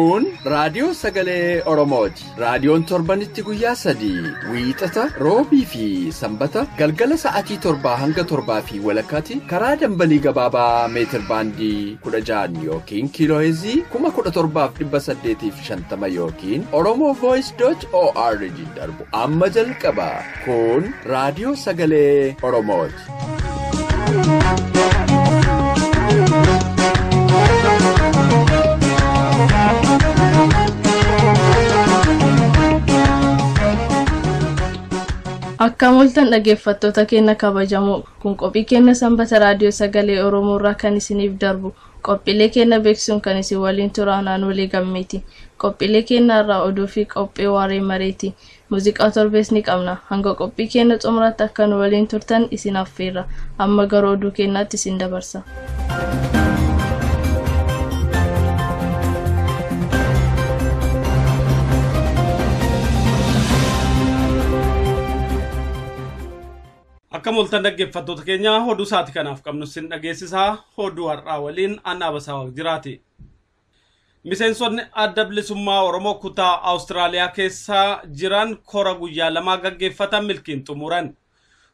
Kun raadiyoo sagalee Oromooti. Raadiyoon torbanitti guyyaa 3 wiixata, roobii fi sanbata galgala sa'aatii 7 hanga 7:30 karaa dambalii gabaabaa meetir baandii 16 yookiin kiilooheezii 17,850 yookiin oromovoice.org darbu amma jalqaba. Kun raadiyoo sagalee Oromooti. Akkam oltan dhaggeeffattoota keenya kabajamoo, kun qophii keenya sanbata raadiyoo sagalee Oromoo irraa kan isiniif darbu, qophiilee keenya beeksisuun kan isin waliin turan Aanolee Gammeeti. Qophiilee keenya irraa oduu fi qophii waaree mareeti. Muuziqaa torbees ni qabna. Hanga qophii keenya xumuraatti akka nu waliin turtan isin affeerra. Amma gara oduu keenyaatti isin dabarsa. Akkam oltan dhaggeeffattoota keenya, oduu sa'aatii kanaaf qabnu isin dhageessisaa. Oduu har'aa waliin Annaa Basaa jiraati. Miseensonni adda bilisummaa Oromoo kutaa Awustiraaliyaa keessa jiran kora guyyaa 2 gaggeeffatan milkiin xumuran.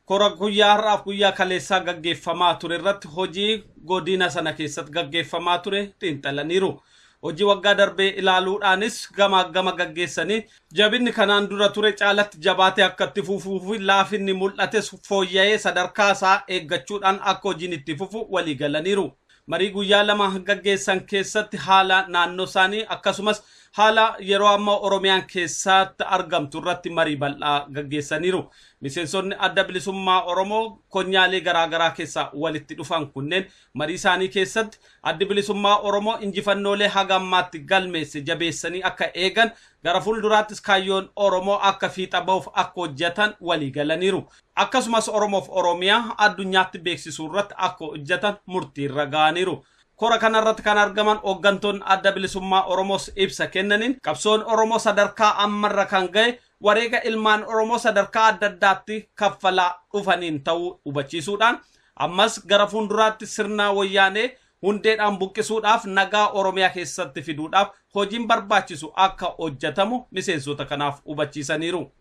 Kora guyyaa har'aaf guyyaa kaleessaa gaggeeffamaa ture irratti hojii godina sana keessatti gaggeeffamaa ture xiinxalaniiru. Hojii waggaa darbee ilaaluudhaanis gama gama gaggeessanii jabinni kanaan dura ture caalatti jabaatee akka itti fufuu fi laafinni mul'ates fooyya'ee sadarkaa isaa eeggachuudhaan akka hojiin itti fufu walii galaniiru. Marii guyyaa 2 gaggeessan keessatti haala naannoo isaanii akkasumas haala yeroo ammaa Oromiyaan keessatti argamtu irratti marii bal'aa gaggeessaniiru. Miseensonni adda bilisummaa Oromoo konyaalee garaagaraa keessaa walitti dhufan kunneen marii isaanii keessatti addi bilisummaa Oromoo injifannoolee haga ammaatti galmeesse jabeessanii akka eegan, gara fuulduraattis kaayyoon Oromoo akka fiixa ba'uuf akka hojjetan walii galaniiru. Akkasumas Oromoof Oromiyaa addunyaatti beeksisuu irratti akka hojjetan murtiirra ga'aniiru. Kora kanarratti kan argaman hooggantoonni adda bilisummaa Oromoos ibsa kennaniin qabsoon Oromoo sadarkaa ammarra kan ga'e wareega ilmaan Oromoo sadarkaa adda addaatti kaffalaa dhufaniin ta'uu hubachiisuudhaan ammas gara fuulduraatti sirna wayyaanee hundeedhaan buqqisuudhaaf nagaa Oromiyaa keessatti fiduudhaaf hojiin barbaachisu akka hojjetamu miseensota kanaaf hubachiisaniiru.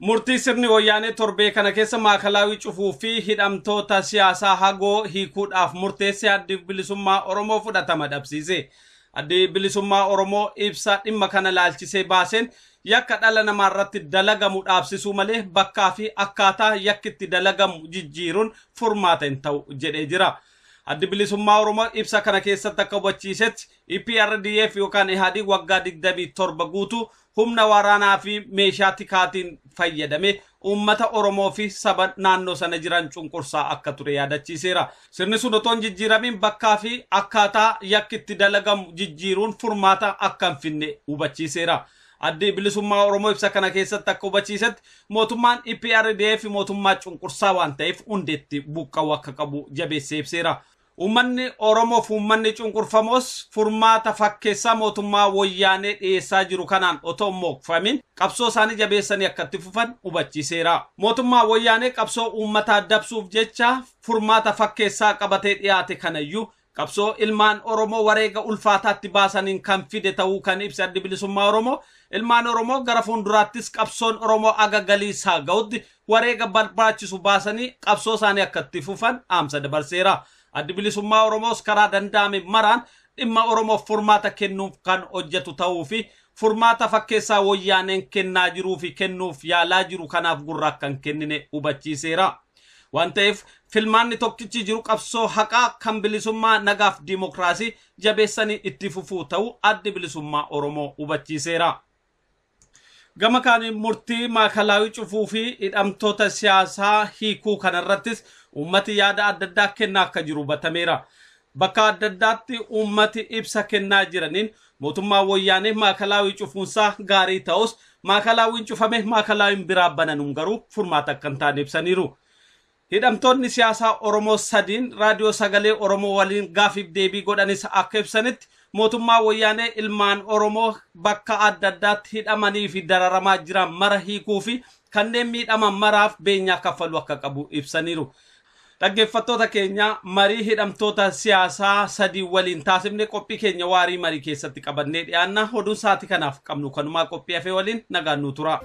Murtii sirni wayyaanee torbee kana keessa maakalaawii cufuu fi hidhamtoota siyaasaa hagoo hiikuudhaaf murteessee addi bilisummaa Oromoo fudhatama dhabsiise. Addi bilisummaa Oromoo ibsa dhimma kana laalchisee baaseen yakka dhala namaa irratti dalagamu dhaabsisuu malee bakkaa fi akkaataa yakki itti dalagamu jijjiiruun furmaata hin ta'u jedhee jira. Addi bilisummaa Oromoo ibsa kana keessatti akka hubachiisetti EPRDF yookaan IHAD waggaa 27 guutuu humna waraanaa fi meeshaa tikaatiin fayyadame uummata Oromoo fi saba naannoo sana jiran cunqursaa akka ture yaadachiiseera. Sirni sun otoo hin jijjiiramiin bakkaa fi akkaataa yakki itti dalagamu jijjiiruun furmaata akka hin finne hubachiiseera. Addi bilisummaa Oromoo ibsa kana keessatti akka hubachiisetti mootummaan EPRDF mootummaa cunqursaa waan ta'eef hundeetti buqqa'uu akka qabu jabeessee ibseera. Uummanni Oromoof uummanni cunqurfamoos furmaata fakkeessaa mootummaa wayyaanee dhiyeessaa jiru kanaan otoo hin mookfamin qabsoo isaanii jabeessanii akka itti fufan hubachiiseera. Mootummaa wayyaanee qabsoo uummataa dabsuuf jecha furmaata fakkeessaa qabatee dhiyaate kanayyuu qabsoo ilmaan Oromoo wareega ulfaataatti baasaniin kan fide ta'uu kan ibse addi bilisummaa Oromoo ilmaan Oromoo gara fuulduraattis qabsoon Oromoo aga galiisaa ga'utti wareega barbaachisu baasanii qabsoo isaanii akka itti fufan dhaamsa dabarseera. Addi bilisummaa Oromoos karaa danda'ame maraan dhimma Oromoof furmaata kennuuf kan hojjetu ta'uu fi furmaata fakkeessaa wayyaaneen kennaa jiruu fi kennuuf yaalaa jiru kanaaf gurra akka hin kennine hubachiiseera. Waan ta'eef filmaanni tokkichi jiru qabsoo haqaa kan bilisummaa nagaaf diimokiraasii jabeessanii itti fufuu ta'uu addi bilisummaa Oromoo hubachiiseera. Gama kaaniin murtii maakalaawii cufuu fi hidhamtoota siyaasaa hiikuu kanarrattis uummati yaada adda addaa kennaa akka jiru hubatameera. Bakka adda addaatti uummati ibsa kennaa jiraniin mootummaa wayyaanee maakalaawii cufuunsaa gaarii ta'us maakalaawiin cufame maakalaawiin biraa bananuun garuu furmaata akka hin taane ibsaniiru. Hidhamtoonni siyaasaa Oromoo sadiin raadiyoo sagalee Oromoo waliin gaafiif deebii godhanis akka ibsanitti mootummaa wayyaanee ilmaan Oromoo bakka adda addaatti hidhamanii fi dararamaa jiran mara hiikuu fi kanneen miidhaman maraaf beenyaa kaffaluu akka qabu ibsaniiru. Dhaggeeffattoota keenya marii hidhamtoota siyaasaa sadii waliin taasifne qophii keenya waarii marii keessatti qabannee dhiyaanna. Oduun sa'aatii kanaaf qabnu kanumaa qophii hafee waliin nagaan nu tura.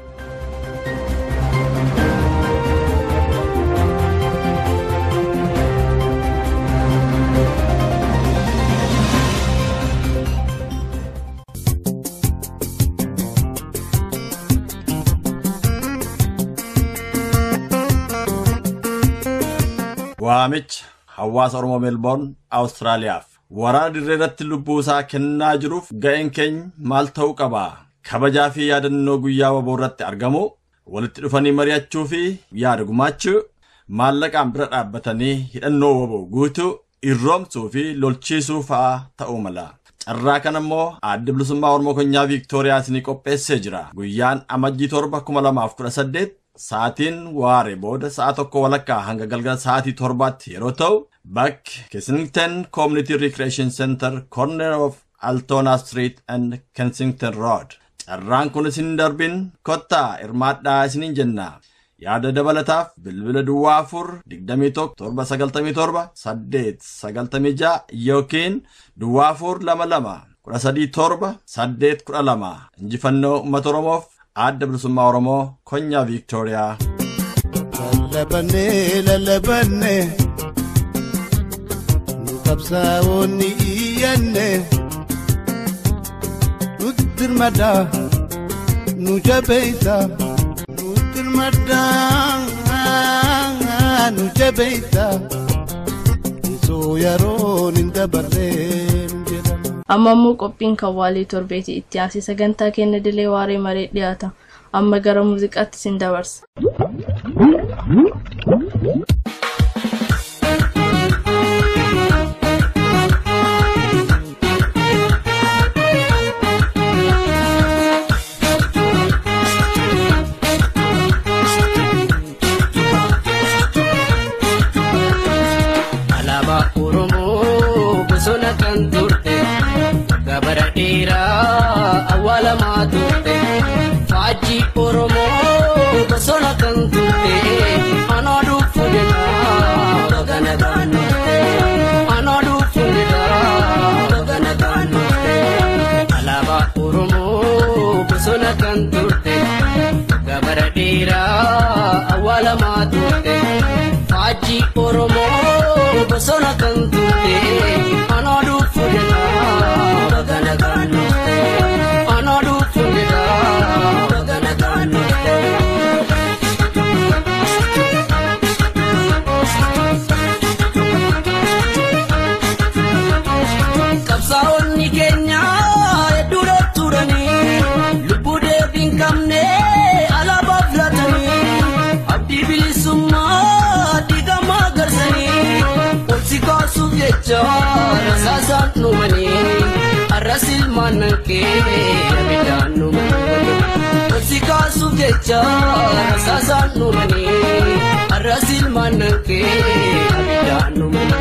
Waamicha hawaasa Oromoo Meelboorn Awustiraaliyaaf waraana dirree irratti lubbuu isaa kennaa jiruuf ga'een keenya maal ta'uu qaba? Kabajaa fi yaadannoo guyyaa waboo irratti argamu, walitti dhufanii mari'achuu fi yaada gumaachuu, maallaqaan bira dhaabbatanii hidhannoo waboo guutuu, irroomsuu fi lolchiisuu fa'aa ta'uu mala. Carraa kana immoo Adda Bilisummaa Oromoo Konyaa Viiktooriyaa isinii qopheessee jira. Guyyaan Amajjii 7 2018 sa'aatiin waaree booda sa'a 1:15 hanga galgala sa'aatii 7tti yeroo ta'u, bakki Kensington Community Recreation Center, corner of Altona Street and Kensington Road. Carraan kun isin darbin, kottaa hirmaadhaa isiniin jenna. Yaada dabalataaf bilbila 04 21 797 896 yookiin 04 22 13 7 812. Injifannoo uummata Oromoof Adda Bilisummaa Oromoo Konyaa Viiktooriyaa. Lallabannee lallabannee nu qabsaa'oonni iyyanne nutti dirmadaa nu jabeessa nutti dirmadaa nu jabeessa isoo yeroon hin dabarree nu jedhama. Amma immoo qophiin kan waalii torbeeti itti aansee sagantaa keenya dilee waaree maree dhiyaata. Amma gara muuziqaatti sin dabarsa. Alaabaa Oromoo bosona kan turte, gabara dheeraa awwaalamaa turte. Faajjii Oromoo bosona kan turte, anaa dhufu jedhaa baga nagaan dhufte. Anaa dhufu jedhaa baga nagaan dhufte. Alaabaa Oromoo bosona kan turte, gabara dheeraa awwaalamaa turte. Faajjii Oromoo bosona kan turte, anaa dhufu jedhaa baga nagaan dhufte. Anaa dhufu jedhaa baga nagaan dhufte. Qabsaa'onni keenya hedduudha turanii, lubbuu deebii hin qabne alaabaaf laatanii, abdii bilisummaa diigamaa garsanii, ol si kaasuuf jecha rasaasaan dhumanii, arras ilmaan nan kee abiddaan dhumanii. Ol si kaasuuf jecha rasaasaan dhumanii, arras ilmaan nan kee abiddaan dhumanii.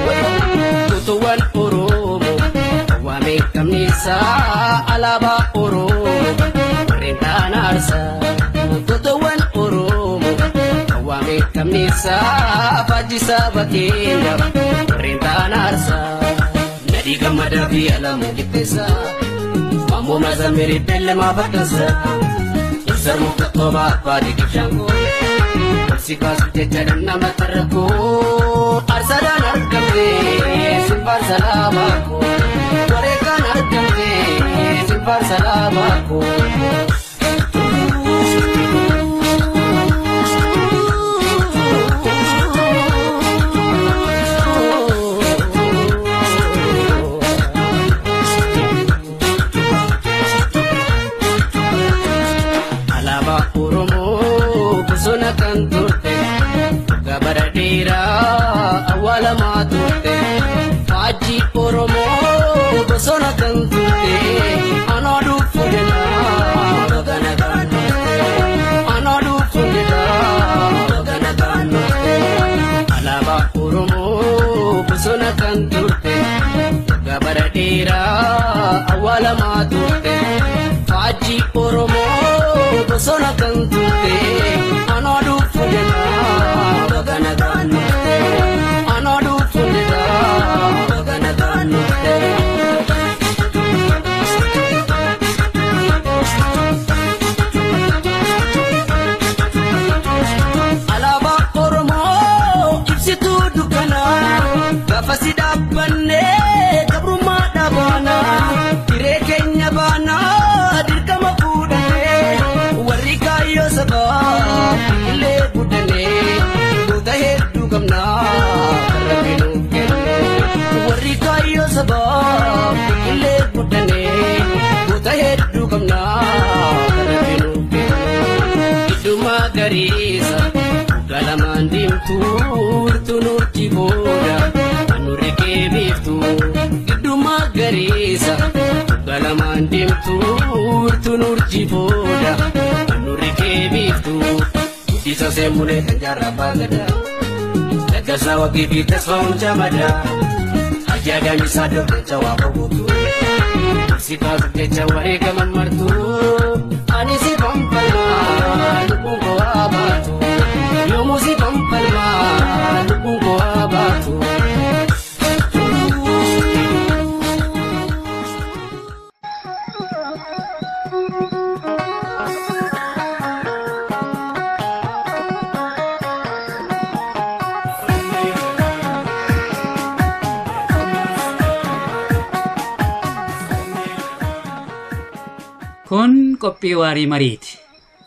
Kutuwwan Oromoo waamee qabniisaa alaabaa Oromoo warreen ta'an aarsaa. Kutuwwan Oromoo waamee qabniisaa faajjii saba keenya warreen ta'an aarsaa. Nadii gammadaa fi alamuu qixxeessaa Maammoo Mazammirii Beellamaa Baddansaa Ibsarmuu Qaxxoomaa Abbaa Diqibshaangoo Olsi kaasuuf jecha nama tarrakoo Aarsaadhaan argamte sinfaan salaamaa koo Wareegaan argamte sinfaan salaamaa koo. Alaabaa Oromoo bosona kan turte, gabara dheeraa awwaalamaa turte. Faajjii Oromoo bosona kan turte, anaa dhufu jedhaa baga nagaan dhufte. Anaa dhufu jedhaa baga nagaan dhufte. Alaabaa Oromoo bosona kan turte, gabara dheeraa awwaalamaa turte. Faajjii Oromoo bosona kan turte, anaa dhufu jedhaa baga nagaan dhufte. Sabaa biqilee guddannee goota hedduu qabnaa kan rabbi nuuf kenne. Gidduu magariisa galamaan diimtuu wirtuu nuti booda nurri keebiiftuu. Gidduu magariisa galamaan diimtuu wirtuu nuti booda nurri keebiiftuu. Guddisa seemulee kan jaarraa baagadaa Laggasaa wagii fi tasfaa'uun camadaa. Ajaa'iba daldalcha waa boqotu si kaasuuf jecha wareegaman martu ani si fanfalmaa lubbuun koo haa baatu yoomuu si fanfalmaa lubbuun koo haa baatu. Kun qophii waarii mariiti.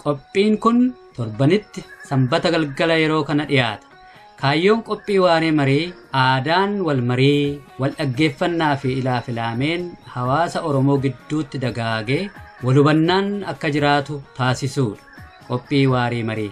Qophiin kun torbanitti sanbata galgala yeroo kana dhiyaata. Kaayyoon qophii waarii marii aadaan wal marii, wal dhaggeeffannaa fi ilaafilaameen hawaasa Oromoo gidduutti dagaagee wal hubannaan akka jiraatu taasisuudha. Qophii waarii marii.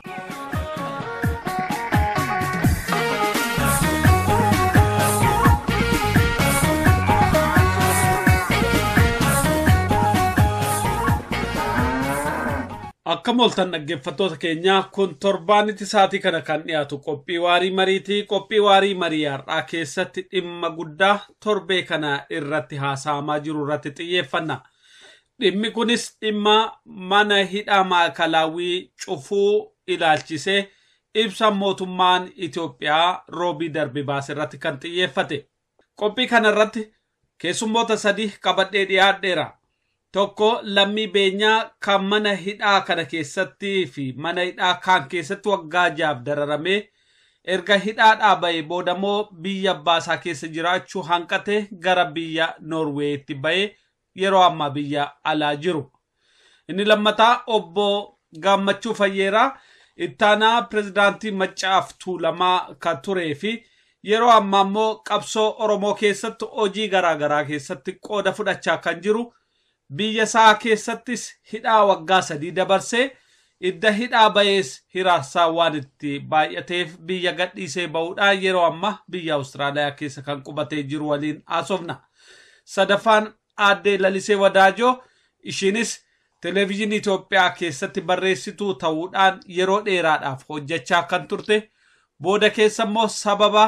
Akka mooltan dhaggeeffattoota keenyaa kun torbaanitti sa'aatii kana kan dhiyaatu qophii waarii mariitii. Qophii waarii marii har'aa keessatti dhimma guddaa torbee kana irratti haasa'amaa jiru irratti xiyyeeffanna. Dhimmi kunis dhimma mana hidhaa maakalaawii cufuu ilaalchisee ibsa mootummaan Itoophiyaa roobii darbe baase irratti kan xiyyeeffate. Qophii kana irratti keessummoota sadii qabadhee dhiyaadheera. Tokko lammii beenyaa kan mana hidhaa kana keessatti fi mana hidhaa kaan keessatti waggaa jaaf dararamee erga hidhaadhaa ba'ee booda immoo biyya abbaasaa keessa jiraachuu hanqate gara biyya Noorweetti ba'ee yeroo ammaa biyya alaa jiru. Inni lammataa obbo Gammachuu Fayyeeraa ittaanaa pirezidaantii Maccaaf Tuulamaa kan turee fi yeroo ammaa immoo qabsoo Oromoo keessatti hojii garaagaraa keessatti qooda fudhachaa kan jiru. Biyya isaa keessattis hidhaa waggaa 3 dabarsee idda hidhaa ba'ees hiraarsaa waan itti baay'ateef biyya gadhiisee ba'uudhaan yeroo ammaa biyya Awustiraaliyaa keessa kan qubatee jiru waliin haasofna. Sadaffaan aaddee Lalisee Wadaajoo ishiinis televezyiinii Itoophiyaa keessatti barreessituu ta'uudhaan yeroo dheeraadhaaf hojjechaa kan turte booda keessa immoo sababa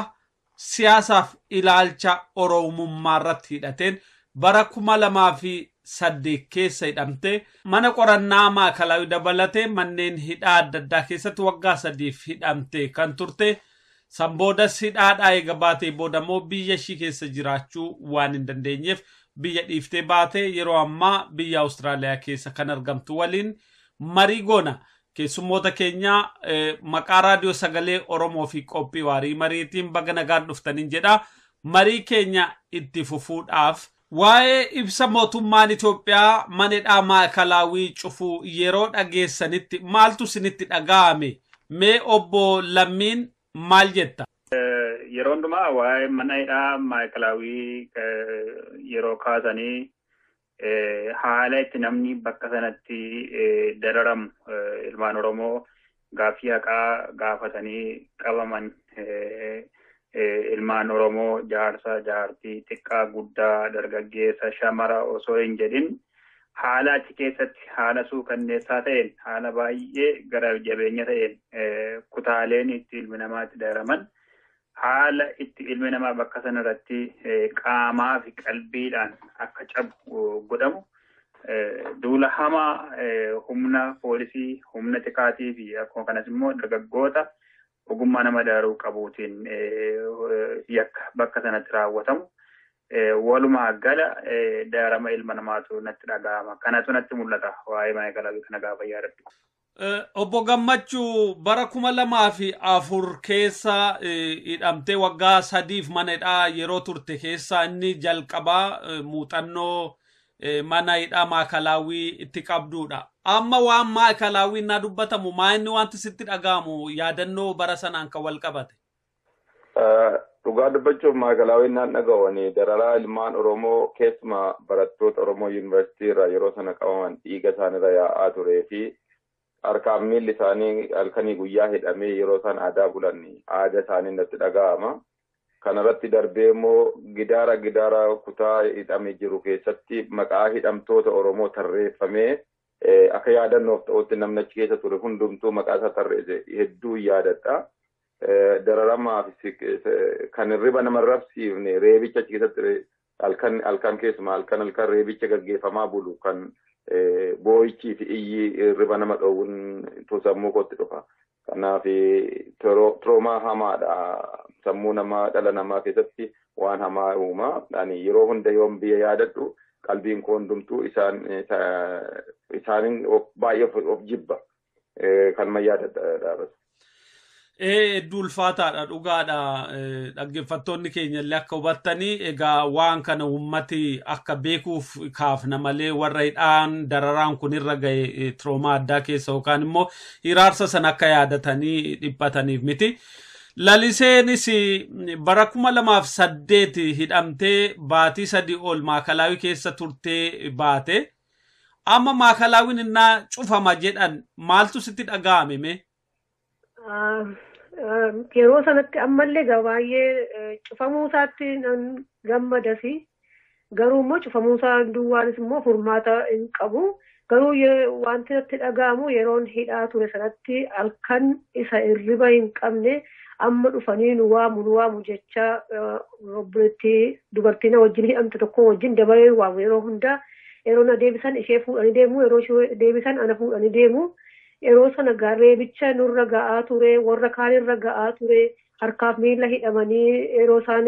siyaasaaf ilaalcha Oromummaa irratti hidhateen bara 2008 keessa hidhamte mana qorannaa maakalaawii dabalatee manneen hidhaa adda addaa keessatti waggaa 3 hidhamte kan turte. San boodas hidhaadhaa eega baatee booda immoo biyya ishii keessa jiraachuu waan hin dandeenyeef biyya dhiiftee baatee yeroo ammaa biyya Awustiraaliyaa keessa kan argamtu waliin marii goona. Keessummoota keenyaa maqaa raadiyoo sagalee Oromoo fi qophii waarii mariitiin baga nagaan dhuftaniin jedha. Marii keenya itti fufuudhaaf waa'ee ibsa mootummaan Itoophiyaa mana hidhaa maakalaawii cufuu yeroo dhageessanitti maaltu isinitti dhaga'ame? Mee obbo Lammiin maal jetta? Yeroo hundumaa waa'ee mana hidhaa maakalaawii yeroo kaasanii haala itti namni bakka sanatti dararamu ilmaan Oromoo gaaffii haqaa gaafatanii qabaman ilmaan Oromoo jaarsa jaartii xiqqaa guddaa dargaggeessa shamara osoo hin jedhin haala achi keessatti haala suukanneessaa ta'een haala baay'ee gara jabeenya ta'een kutaaleen itti ilmi namaa itti dararaman haala itti ilmi namaa bakka sanarratti qaamaa fi qalbiidhaan akka cabu godhamu duula hamaa humna poolisii humna tikaatii fi akkuma kanas immoo dargaggoota ogummaa nama dararuu qabuutiin yakka bakka sanatti raawwatamu walumaa gala dararama ilma namaatu natti dhaga'ama. Kanatu natti mul'ata waa'ee maakalaawii kana gaafa yaadadhu. Obbo Gammachuu bara 2004 keessa hidhamtee waggaa 3 mana hidhaa yeroo turte keessa inni jalqabaa muuxannoo mana hidhaa maakalaawii itti qabduudha. Amma waan maakalaawii naa dubbatamu maa inni wanti sitti dhaga'amu yaadannoo bara sanaan kan wal qabate? Dhugaa dubbachuuf maakalaawwiin naan dhaga'uun dararaa ilmaan Oromoo keessumaa barattoota Oromoo yuunivarsiitii irraa yeroo sana qabaman dhiiga isaanirra yaa'aa turee fi harkaaf miilli isaanii halkanii guyyaa hidhamee yeroo isaan aadaa bulan aadaa isaanii natti dhaga'ama. Kanarratti darbee immoo gidaara kutaa hidhamee jiru keessatti maqaa hidhamtoota Oromoo tarreeffamee akka yaadannoof ta'utti namni achi keessa ture hundumtuu maqaa isaa tarreesse hedduu yaadadha. Dararamaa fi kan hirriba nama rabsiifne reebicha achi keessatti halkan keessumaa halkan reebicha gaggeeffamaa bulu kan boo'ichii fi iyyi hirriba nama dhoowwuun sammuu kootti dhufa. Kanaaf tiroomaa hamaadha. Sammuu namaa dhala namaa keessatti waan hamaa uuma. Ani yeroo hunda yoon biyya yaadadhu qalbiin koo hundumtuu isaanin baay'ee of jibba. Kanuma yaadadha dhaabas. Hedduu ulfaataadha dhugaadha. Dhaggeeffattoonni keenya illee akka hubattanii egaa waan kana uummati akka beekuuf kaafna malee warra hidhaan dararaan kun irra gahe tiroomaa addaa keessa yookaan immoo hiraarsa sana akka yaadatanii dhiphataniif miti. Laliseenis bara 2008 hidhamtee baatii 3 ol maakalaawii keessa turtee baate. Amma maakalaawiin innaa cufama jedhan maaltu sitti dhaga'ame mee? Yeroo sanatti ammallee baay'ee cufamuu isaatti nan gammadasi. Garuu immoo cufamuu isaa duwwaanis immoo furmaata hin qabu. Garuu wanti natti dhaga'amu yeroon hidhaa ture sanatti halkan isa hirriba hin qabne amma dhufanii nu waamu jecha obboleettii dubartii na wajjin hidhamte tokko wajjin dabaree waamu yeroo hundaa. Yeroo na deebisan ishee fuudhanii deemu, yeroo ishee deebisan ana fuudhanii deemu. Yeroo sana reebicha nurra ga'aa ture, warra kaanirra ga'aa ture, harkaaf miila hidhamanii yeroo isaan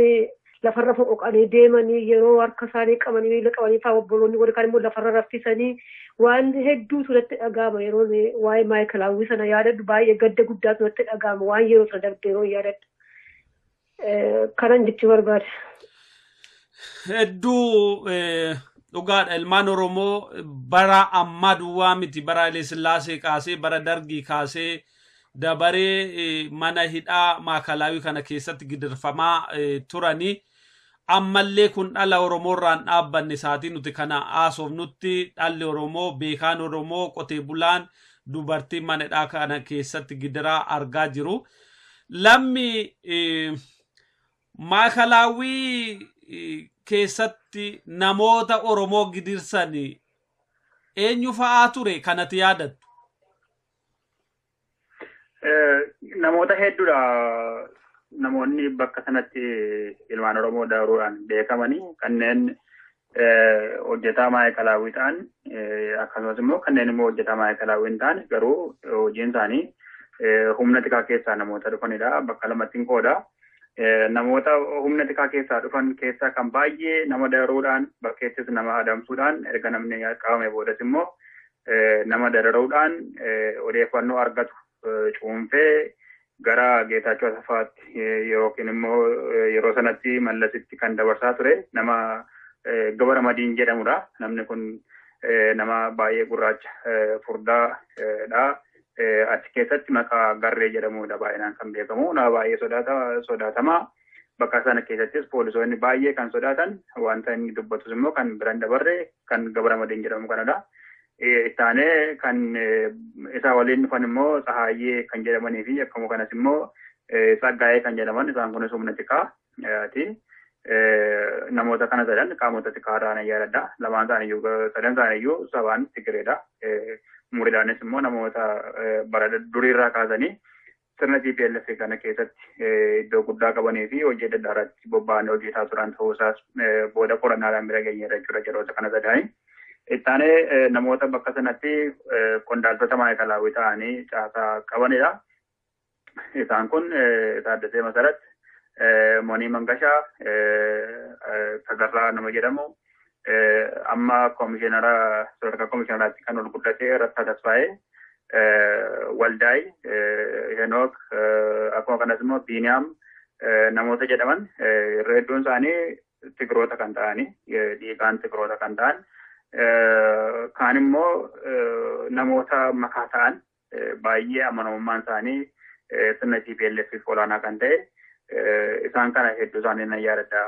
lafarra foqoqanii deemanii, yeroo harka isaanii qabanii miila qabanii fa'aa obboloonni warri kaan immoo lafarra raffisanii waan hedduutu natti dhaga'ama. Yeroo waa'ee maayikalaawwii sana yaadadhu baay'ee gadda guddaatu natti dhaga'ama waan yeroo sana darbe yeroo yaadadhu. Kanan jechuu barbaada. Hedduu dhugaadha. Ilmaan Oromoo bara ammaa duwwaa miti, bara Haile Sillaasee kaasee bara Dargii kaasee dabaree mana hidhaa maakalaawii kana keessatti gidirfamaa turanii ammallee kun dhala Oromoo irraan dhaabbanne isaatii nuti kana haasofnutti dhalli Oromoo, beekaan Oromoo, qotee bulaan, dubartiin mana hidhaa kana keessatti gidiraa argaa jiru. Lammi maakalaawii keessatti namoota Oromoo gidirsan eenyu fa'aa ture kanatti yaadattu? Namoota hedduudha. Namoonni bakka sanatti ilmaan Oromoo daruudhaan beekamanii kanneen hojjetaa maayikalaawwii ta'an akkasumas immoo kanneen immoo hojjetaa maayikalaawwii hin taane garuu hojiin isaanii humna tikaa keessaa namoota dhufanidha. Bakka lamatti hin qooda. Namoota humna tikaa keessaa dhufan keessaa kan baay'ee nama daruudhaan bakkeettis nama adamsuudhaan erga namni qabame boodas immoo nama dararuudhaan odeeffannoo argatu cuunfee gara Geetaachoo Asafaatti yookiin immoo yeroo sanatti Mallasitti kan dabarsaa ture nama Gabara Madiin jedhamudha. Namni kun nama baay'ee gurraacha furdaadha. Achi keessatti maqaa Garree jedhamudha baay'inaan kan beekamu. Nama baay'ee sodaatama. Bakka sana keessattis poolisoonni baay'ee kan sodaatan wanta inni dubbatus immoo kan biraan dabarre kan Gabara Madiin jedhamu kanadha. Ittaanee kan isaa waliin dhufan immoo Tsahaayyee kan jedhamanii fi akkuma kanas immoo Tsaggaayee kan jedhaman isaan kunis humna tikaati. Namoota kana sadan qaamota tikaa irraa nan yaadadha. Lamaan isaaniiyyuu sadan isaaniiyyuu sabaan Tigireedha. Umuriidhaanis immoo namoota bara duriirraa kaasanii sirna TPLF kana keessatti iddoo guddaa qabanii fi hojii adda addaa irratti bobba'anii hojjetaa turan ta'uu isaas booda qorannaadhaan bira geenyeerra jechuudha yeroota kana sadanii. Ittaanee namoota bakka sanatti qondaaltota maayikalaawwii ta'anii caasaa qabanidha. Isaan kun Taaddasee Masarat, Monii Mangashaa, Tagarraa nama jedhamu, amma komishinara sadarkaa komishinaraatti kan ol guddate Rattaa Tasfaayee, Waldaay, Henook, akkuma kanas immoo Biiniyaam namoota jedhaman irra hedduun isaanii Tigiroota kan ta'anii dhiigaan Tigiroota kan ta'an kaan immoo namoota makaa ta'an baay'ee amanamummaan isaanii sirna TPLF olaanaa kan ta'e Isaan kana hedduu isaanii nan yaadadha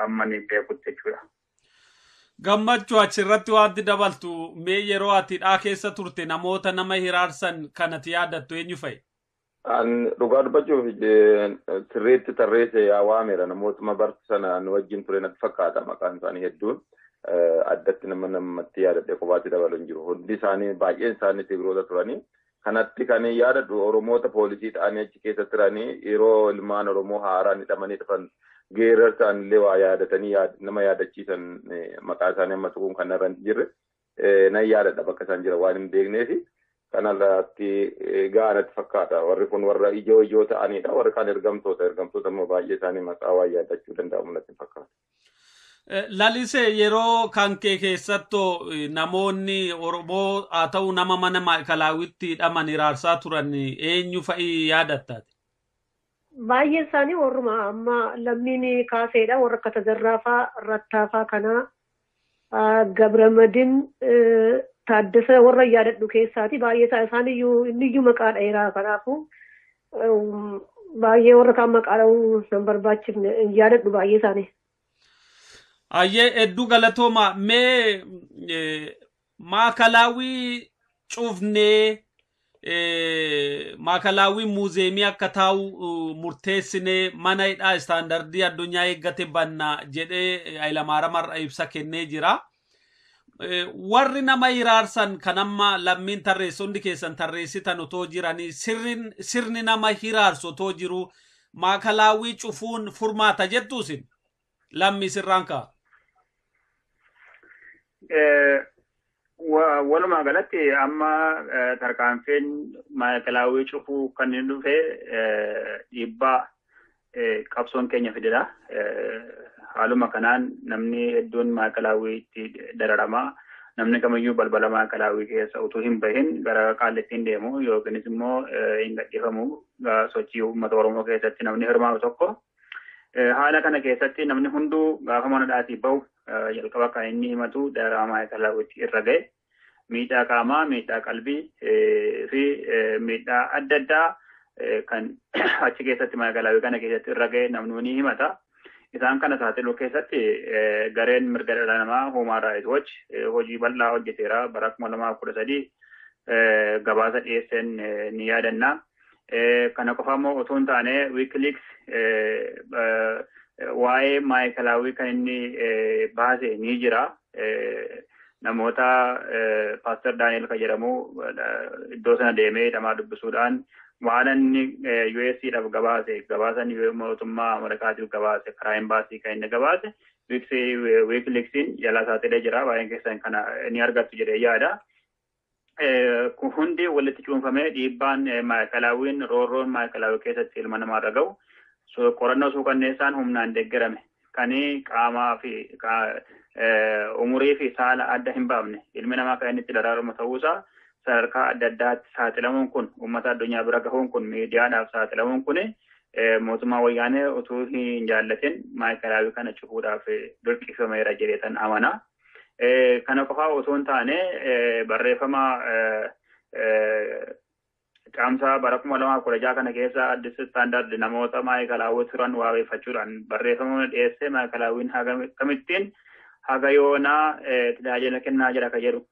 amma ni beekutti jechuudha. Gammachuu, achirratti wanti dabaltu mee, yeroo ati hidhaa keessa turte namoota nama hiraarsan kanati yaadattu eenyu fa'i? An dhugaa dubbachuuf sirriitti tarreesse yaa waameera. Namootuma bartu sana nu wajjin ture natti fakkaata maqaan isaanii hedduun. Addatti nama namatti yaadadhe kophaatti dabalu hin jiru. Hundi isaanii, baay'een isaanii Tigiroota turanii. Kanatti kan yaadadhu Oromoota poolisii ta'anii achi keessa turanii, yeroo ilmaan Oromoo haaraan hidhamanii dhufan geerarsan illee waa yaadatanii nama yaadachiisan, maqaa isaanii amma tuquun kan irra hin jirre, nan yaadadha bakka isaan jira waan hin beekneefi. Kanarratti gahaa natti fakkaata. Warri kun warra ijoo ijoo ta'anidha. Warri kaan ergamtoota. Ergamtoota immoo baay'ee isaanii maqaa waan yaadachuu danda'amu natti fakkaata. Lalisee, yeroo kan kee keessattuu namoonni Oromoo haa ta'u nama mana maayikalaawwitti hidhaman hiraarsaa turan eenyu fa'i yaadattaati? Baay'een isaanii warruma amma lammiin kaaseedha. Warra akka Tazarraafaa, Rattaafaa kanaa, Gabramadin, Taaddasa warra yaadadhu keessaati. Baay'ee isaaniyyuu inniyyuu maqaa dheeraa, kanaafuu baay'ee warra kaan maqaa dha'uu hin barbaachifne, hin yaadadhu baay'ee isaanii. Ayyee, hedduu galatooma. Mee maakalaawii cufnee maakalaawii muuzeemii akka taa'u murteessinee mana hidhaa istaandardii addunyaa eeggate banna jedhee Hayilamaariyaam har'a ibsa kennee jira. Warri nama hiraarsan kan amma lammiin tarreessonni keessan tarreessitan otoo jiranii, sirni nama hiraarsu otoo jiru, maakalaawii cufuun furmaata jettuusin, lammii sirraan ka'a? Walumaa galatti amma tarkaanfiin maakalaawii cufuu kan inni dhufe dhiibbaa qabsoon keenya fidedha. Haaluma kanaan namni hedduun maakalaawiitti dararama. Namni kamiyyuu balbala maakalaawii keessa utuu hin bahin gara Qaallittiin deemu yookiinis immoo hin gadhiifamu sochii uummata Oromoo keessatti namni hirmaatu tokko. Haala kana keessatti namni hunduu gaafa mana dhaatii bahu jalqaba kan inni himatu dararama maakalaawiitti irra gahe. Miidhaa qaamaa, miidhaa qalbii fi miidhaa adda addaa kan achi keessatti maakalaawii kana keessatti irra gahe namni ni himata. Isaan kana saaxiluu keessatti gareen mirga dhala namaa Human Rights Watch hojii bal'aa hojjeteera. Bara 2013 gabaasa dhiyeesseen ni yaadanna. Kana qofa immoo otoo hin taane, WikiLeaks waa'ee maayikalaawii kan inni baase ni jira. Namoota Paaster Daani'el kan jedhamu iddoo sana deemee hidhamaa dubbisuudhaan waan inni USCdhaaf gabaase, gabaasan mootummaa Ameerikaatiif gabaase, karaa embaasii kan inni gabaase WikiLeaksiin jala saaxilee jira. Baay'een keessan kana ni argattu jedhee yaada. Kun hundi walitti cuunfamee dhiibbaan maayikalaawiin, roorroon maayikalaawii keessatti ilma namaarra gahu, qorannoo suukanneessaan humnaan deeggarame kan qaamaa fi umurii fi saala adda hin baafne ilmi namaa kan inni itti daraaramu ta'uusaa sadarkaa adda addaatti saaxilamuun kun, uummata addunyaa bira gahuun kun, miidiyaadhaaf saaxilamuun kun, mootummaa wayyaanee utuu hin jaallatin maayikalaawii kana cufuudhaaf dirqisiifameera jedheetan amana. Kana qofaa osoo hin taane, barreeffama Caamsaa bara 2016 kana keessa Addis Standard namoota maayikalaawwii turan wabeeffachuudhaan barreeffama dhiyeessee, maayikalaawiin kamittiin haga yoonaa tajaajila kennaa jira ka jedhu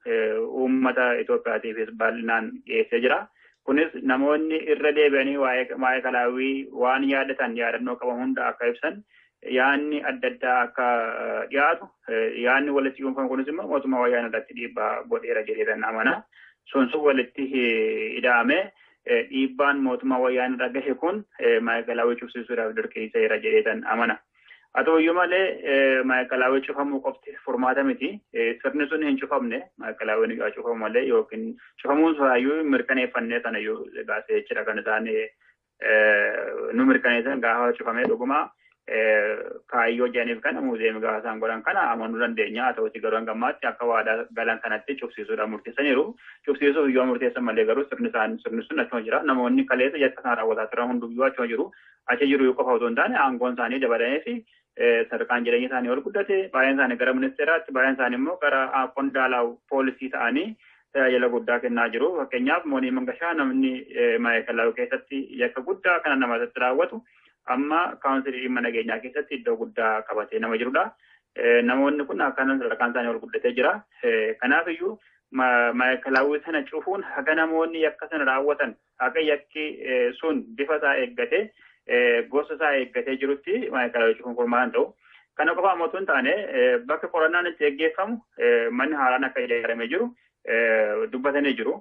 uummata Itoophiyaatiifis bal'inaan dhiyeessee jira. Kunis namoonni irra deebi'anii waa'ee maayikalaawwii waan yaadatan, yaadannoo qaban hunda akka ibsan, yaadni adda addaa akka dhiyaatu, yaadni walitti cuunfamu kunis immoo mootummaa wayyaanee irratti dhiibbaa godheera jedheetan amana. Sun sun walitti hidhaame dhiibbaan mootummaa wayyaanee irra gahe kun maayikalaawwii cufsiisuudhaaf dirqisiiseera jedheetan amana. Haa ta'uyyuu malee, maayikalaawwii cufamuu qofti furmaata miti. Sirni sun hin cufamne, maayikalaawwiin yaa cufamu malee, yookiin cufamuun isaayyuu mirkaneeffannee sanayyuu gaasee jechuudha kan isaan nu mirkaneessan. Gaafa cufamee dhuguma kaayyoo jedhaniif kana muuzeemii gaafa isaan godhan kana amanuu dandeenya. Haa ta'uti garuu hanga ammaatti akka waadaa galan kanatti cufsiisuudhaan murteessaniiru. Cufsiisuuf yoo murteessan malee garuu sirni isaan sirni sun achuma jira. Namoonni kaleessa yakka isaan raawwataa turan hunduyyuu achuma jiru. Achi jiru qofa otoo hin taane, aangoon isaanii dabalamee fi sadarkaan jireenya isaanii ol guddate, baay'een isaanii gara ministeeraatti, baay'een isaanii immoo gara qondaalaa poolisii ta'anii tajaajila guddaa kennaa jiru. Fakkeenyaaf Moonii Mangashaa, namni maayikalaawii keessatti yakka guddaa kana namarratti raawwatu, Amma kaawunsilii dhimma nageenyaa keessatti iddoo guddaa qabatee nama jirudha. Namoonni kun akkanaan sadarkaan isaanii ol guddatee jira. Kanaaf iyyuu maayikalaawwii sana cufuun haga namoonni yakka sana raawwatan haga yakki sun bifa isaa eeggatee gosa isaa eeggatee jirutti maayikalaawwii cufuun furmaata ta'u. Kana qofa ammoo osoo hin taane bakka qorannaan itti geggeeffamu manni haaraan akka ijaaramee jiru dubbatanii jiru.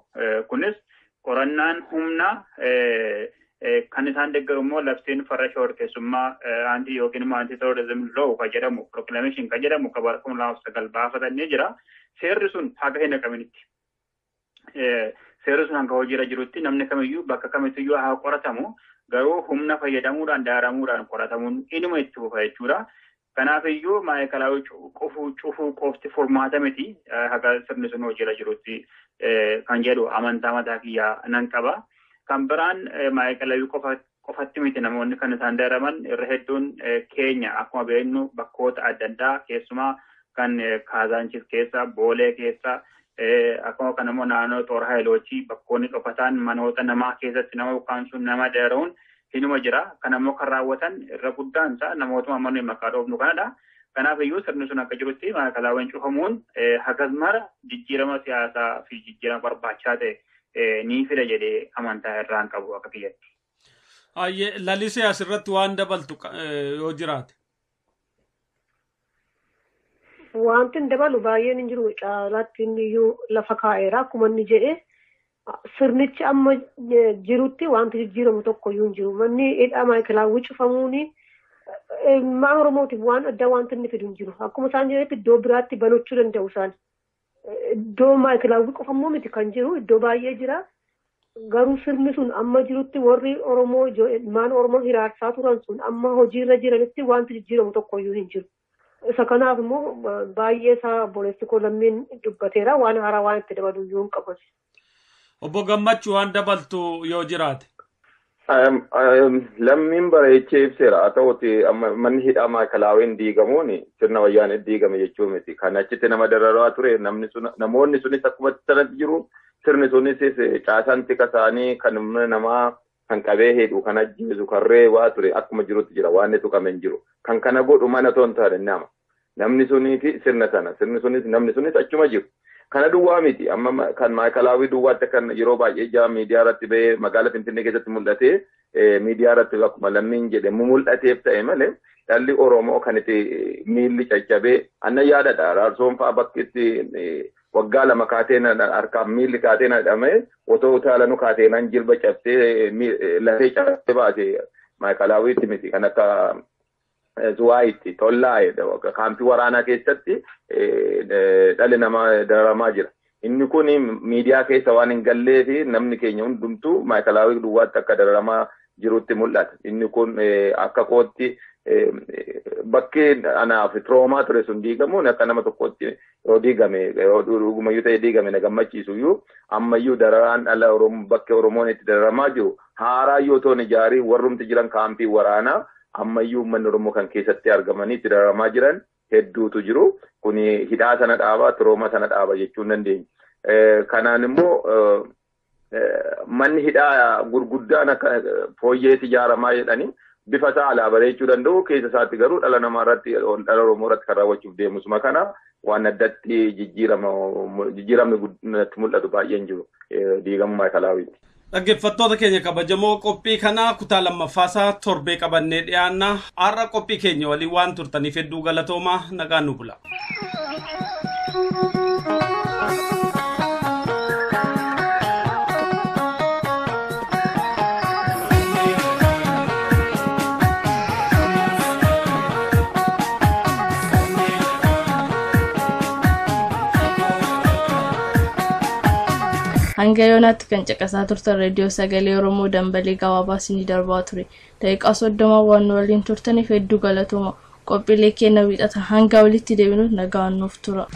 Kunis qorannaan humna kan isaan deeggaru immoo labsiin farra shororkeessummaa anti yookiin immoo anti terrorism law kan jedhamu proclamation kan jedhamu kan bara 2009 baafatanii jira. Seerri sun haga hin haqaminitti. Seerri sun hanga hojiirra jirutti namni kamiyyuu bakka kamittiyyuu haa qoratamu garuu humna fayyadamuudhaan daaramuudhaan qoratamuun inuma itti fufa jechuudha. Kanaaf iyyuu maayikalaawwii cufuu qofti furmaata miti haga sirni sun hojiirra jirutti kan jedhu amantaa mataa kiyyaa nan qaba. Kan biraan maayikalaawwii qofatti miti namoonni kan isaan daaraman irra hedduun keenya akkuma beeknu bakkoota adda addaa keessumaa kan Kaazaanchis keessa, Boolee keessa, akkuma kan immoo naannoo Xoor Haayilochii bakkoonni dhokataan manoota namaa keessatti nama ukkaamsuun nama dararuun hinuma jira. Kan ammoo kan raawwatan irra guddaan isaa namootuma amma nuyi maqaa dhoofnu kanadha. Kanaaf iyyuu sirni sun akka jirutti maayikalaawwan cufamuun hagas mara jijjiirama siyaasaa fi jijjiirama barbaachisaa ta'e ni fida jedhee amantaa irraan qabu akka kiyyatti. Lalisee asirratti waan dabaltu yoo jiraate. Wanti hin dabalu baay'een hin jiru caalaatti inni iyyuu lafa kaa'eera akkuma inni jedhe sirnichi amma jirutti wanti jijjiiramu tokko iyyuu hin jiru. Manni hidhaa maayikalaawwii cufamuun ilmaan Oromootiif waan addaa wanti inni fidu hin jiru. Akkuma isaan jedhetti iddoo biraatti banachuu danda'u isaan. Iddoo maayikalaawwii qofa immoo miti kan jiru iddoo baay'ee jira. Garuu sirni sun amma jirutti warri Oromoo ilmaan Oromoo hiraarsaa turan sun amma hojiirra jiranitti wanti jijjiiramu tokko iyyuu hin jiru. Isa kanaaf immoo baay'ee isaa obboleessi koo lammiin dubbateera waan haaraa waan itti dabalu iyyuu hin qabu. Obbo Gammachuu waan dabaltu yoo jiraate. Lammiin bareechee ibseera. Haa ta'uti manni hidhaa maayikalaawwiin diigamuun sirna wayyaanee diigame jechuu miti. Kan achitti nama dararaa ture namoonni sunis akkuma sanatti jiru sirni sunis caasaan tika isaanii kan humna namaa kan qabee hidhu kan ajjeesu kan reebaa ture akkuma jirutti jira waan inni tuqame hin jiru. Kan kana godhu mana otoo hin taane nama. Namni sunii fi sirna sana sirni sunis namni sunis achuma jiru. Kana duwwaa miti amma kan maayikalaawwii duwwaatti kan yeroo baay'ee jaa miidiyaa irratti bahee magaalaa Finfinnee keessatti mul'atee miidiyaa irratti akkuma lammiin jedhe mul'ateef ta'e malee dhalli Oromoo kan itti miilli caccabee anna yaadadha. Araarsoon fa'aa bakki itti waggaa lama kaateen harkaaf miilli kaateen hidhamee otoo utaalanu kaateenaan jilba cabsee lafee cabsee baase maayikalaawwiitti miti kan akka Zuwaayitti tollaa'e kaampii waraanaa keessatti dhalli namaa dararamaa jira. Inni kun miidiyaa keessa waan hin gallee fi namni keenya hundumtuu maayikalaawwii duwwaatti akka dararamaa jirutti mul'ata. Inni kun akka kootti bakki anaaf troomaa ture sun diigamuun akka nama tokkotti yoo diigame yoo dhugumayyuu ta'e diigame na gammachiisu iyyuu ammayyuu dararaan dhala Oromoo bakki Oromoon itti dararamaa jiru haaraa yoo ta'an ijaarii warrumti jiran kaampii waraanaa ammayyuu uummanni Oromoo kan keessatti argamanii itti dararamaa jiran hedduutu jiru. Kuni hidhaa sana dhaaba, tirooma sana dhaaba jechuu hin dandeenyu. Kanaan immoo manni hidhaa gurguddaan akka fooyyeetti ijaaramaa jedhanii bifa isaa alaa bareechuu danda'u keessa isaatti garuu dhala namaa irratti dhala Oromoo irratti kan raawwachuuf deemusuma kana waan addatti jijjiiramni mul'atu baay'een jiru diigamuu maayikalaawwiitti. Dhaggeeffattoota keenya kabajamoo qophii kanaa kutaa lammaffaasaa torbee qabannee dhiyaanna. Har'a qophii keenya waliin waan turtaniif hedduu galatoomaa nagaan nu bula. Hanga yoonaatti kan caqasaa turtan reediyoo sagalee Oromoo dambalii gabaabaa isinii darbaa ture. Daqiiqaa 30 waan nu waliin turtaniif hedduu galatooma. Qophiilee keenya wiixata hanga walitti deebinuuf nagaan nuuf tura.